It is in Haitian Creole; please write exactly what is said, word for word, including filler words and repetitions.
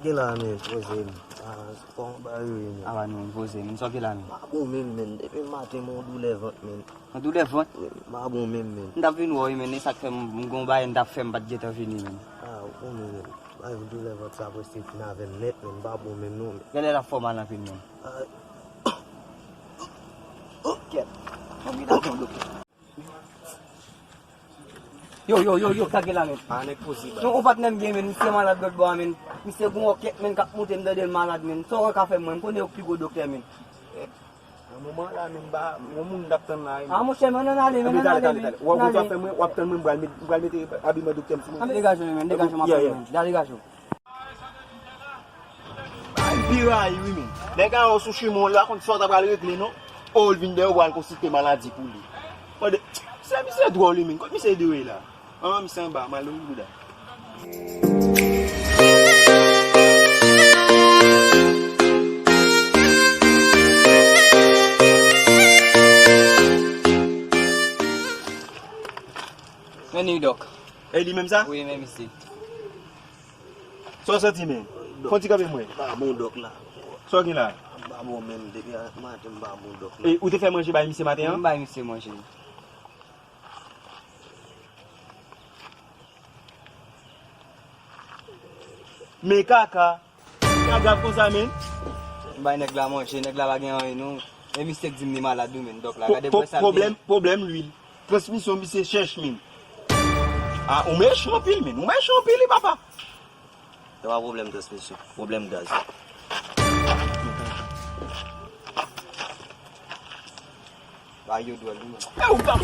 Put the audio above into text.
Gen la, men, poze m. Ah, kòman bagay yo ye, men? Aba nou, men, poze m. Sa w gen la, men? M pa bon menm, men. Depi maten, m yon doulè vant, men. Yon doulè vant? Wi, m pa bon menm, men. M t ap vin wè w wi, men. E sa k fè m, m gen yon bagay m t ap fè, m pa t gentan vini, men. Ah, ou konnen, men. Bagay doulè vant sa prèske fin avè m nèt, men. M pa bon menm, non, men. Genlè l ap fè w mal anpil, men. Ah. Kèt. Fò m vin ap pran doktè. Yo, yo, yo, yo, sa k gen la, men? Ah, nèg poze, baz. Non, yon patnè m gen, men, misye malad lòt bò a, men. Misye gon wòkèt, men, k ap moute, m tande l malad, men. Sa w ka fè m, mwen, m konnen yo k pi gwo doktè, men. Eh, nan moman la, men, ba, yon moun m t ap tann la, men. Ah, monchè, men, ann ale, men, ann ale, men. W ap fè mwen, w ap tann mwen, m pral met, m pral mete abiman doktè m sou mwen. Ah, men degaje w, men, degaje w, m ap tann mwen. Degaje w. Ay, pi rayi, wi, men. Nèg a yo sou chimen w la, konn sa w ta pral regle, non? O, l vin dèyè w pral konsilte maladi pou li. Mande, se misye dwòl, wi, men. Kot misye dwe la? An, misye anba, malere bouda. Men li, dòk. E li menm sa? Wi, men misye. Sa w santi, men? Fon ti kanpe mwen. M pa bon dòk la. Sa w gen la? M pa bon menm, depi maten m pa bon dòk la. E ou te fè manje bay misye maten an? M bay misye manje. Men kaka. Sa grav konsa, men? M bay nèg la manje, nèg la pa gen anyen, non. E misye k di m li malad, wi, men, dòk la. Gade, pwè sa l gen. Pwoblèm, pwoblèm lwil. Transmisyon misye chèch, men. Ah, ou mechan anpil, men. Ou mechan anpil, wi, papa. Se pa pwoblèm transmisyon, pwoblèm gaz. Ba yo dwèl, wi. E ou pa